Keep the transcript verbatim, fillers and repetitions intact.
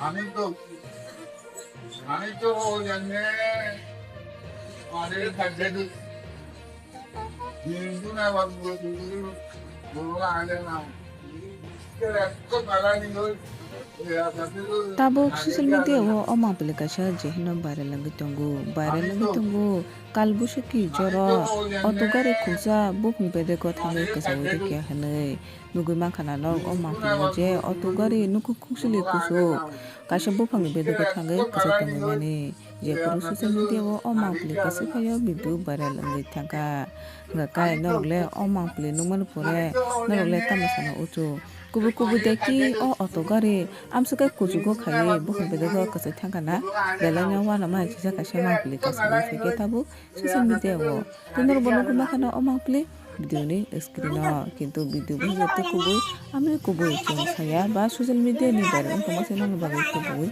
আমি তো, আমি তো জানি, আমাদের কাছে তো হিন্দু না বাবু, বলবো আগে না। Tabuk social media o o mangpili kaisa je hino viral wngwi tongo, viral wngwi tongo. Kal busuki jora auto gari khuksa buphang bedeko thangwi kwchangwi rikya hwnwi nugwi mankha na norok o mangpili o je auto gari nukhung khungsili kuchuk kaisa buphangni bedeko thangwi kwchai tongwi mani. Jephuru social media o o mangpili kaisa phaio video viral wngwi thangkha. Hwnkha kai norok le o mangpili nukmani pore norok le tamo sana uchu. Kubui kubui de ki o auto gari amswk khe kuchugo khaiwi buphang bedeko kwchai thangkha na. Belai no uanama hai kisa kaisa mangpili kaisa bai phaikhe tabuk social media o. Tei norok bo nukwi mankha na o mangpili video ni screen o. Kintu video bo joto kubui amni kubui chwng saya ba social media ni viral wngtongma se nokni bagwi kubui.